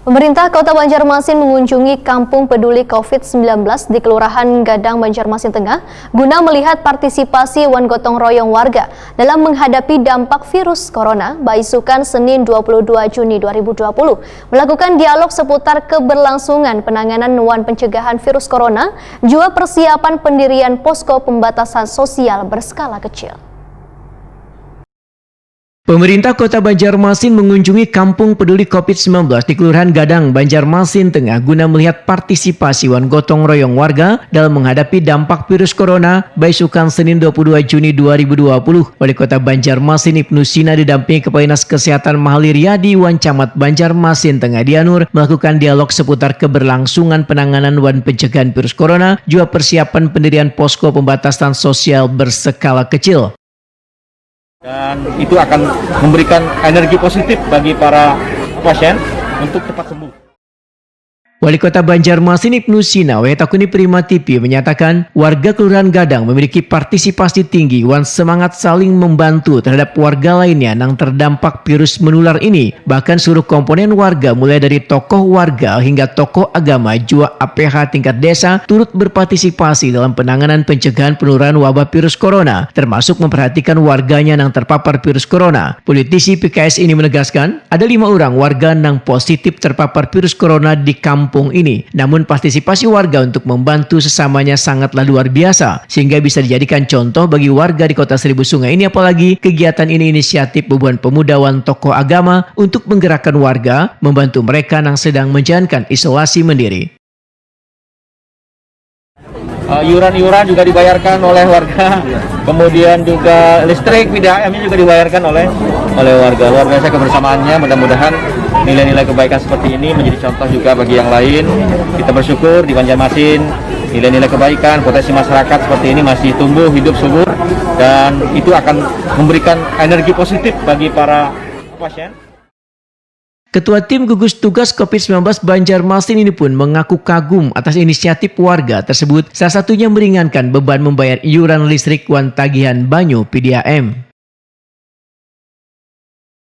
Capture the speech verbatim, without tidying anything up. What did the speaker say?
Pemerintah Kota Banjarmasin mengunjungi Kampung Peduli covid sembilan belas di Kelurahan Gadang, Banjarmasin Tengah guna melihat partisipasi wan gotong royong warga dalam menghadapi dampak virus corona. Baisukan Senin dua puluh dua Juni dua ribu dua puluh, melakukan dialog seputar keberlangsungan penanganan wan pencegahan virus corona, jua persiapan pendirian posko pembatasan sosial berskala kecil. Pemerintah Kota Banjarmasin mengunjungi Kampung Peduli covid sembilan belas di Kelurahan Gadang, Banjarmasin Tengah guna melihat partisipasi wan gotong royong warga dalam menghadapi dampak virus corona. Baisukan Senin dua puluh dua Juni dua ribu dua puluh, Wali Kota Banjarmasin Ibnu Sina didampingi Kepala Dinas Kesehatan Mahali Riyadi wan Camat Banjarmasin Tengah Dianur melakukan dialog seputar keberlangsungan penanganan wan pencegahan virus corona, jua persiapan pendirian posko pembatasan sosial berskala kecil. Dan itu akan memberikan energi positif bagi para pasien untuk cepat sembuh. Wali Kota Banjarmasin Ibnu Sina, wayah takuni Prima T V, menyatakan warga Kelurahan Gadang memiliki partisipasi tinggi wan semangat saling membantu terhadap warga lainnya nang terdampak virus menular ini. Bahkan seluruh komponen warga, mulai dari tokoh warga hingga tokoh agama, jua A P H tingkat desa, turut berpartisipasi dalam penanganan pencegahan penularan wabah virus corona, termasuk memperhatikan warganya nang terpapar virus corona. Politisi P K S ini menegaskan, ada lima orang warga nang positif terpapar virus corona di kampung ini. Namun partisipasi warga untuk membantu sesamanya sangatlah luar biasa, sehingga bisa dijadikan contoh bagi warga di Kota Seribu Sungai ini, apalagi kegiatan ini inisiatif bubuhan pemuda wan tokoh agama untuk menggerakkan warga membantu mereka nang sedang menjalankan isolasi mandiri. Eh, iuran-iuran juga dibayarkan oleh warga, kemudian juga listrik P D A M-nya juga dibayarkan oleh oleh warga. Luar biasa kebersamaannya. Mudah-mudahan nilai-nilai kebaikan seperti ini menjadi contoh juga bagi yang lain. Kita bersyukur di Banjarmasin nilai-nilai kebaikan, potensi masyarakat seperti ini masih tumbuh, hidup, subur, dan itu akan memberikan energi positif bagi para pasien. Ketua Tim Gugus Tugas covid sembilan belas Banjarmasin ini pun mengaku kagum atas inisiatif warga tersebut, salah satunya meringankan beban membayar iuran listrik wan tagihan banyu P D A M.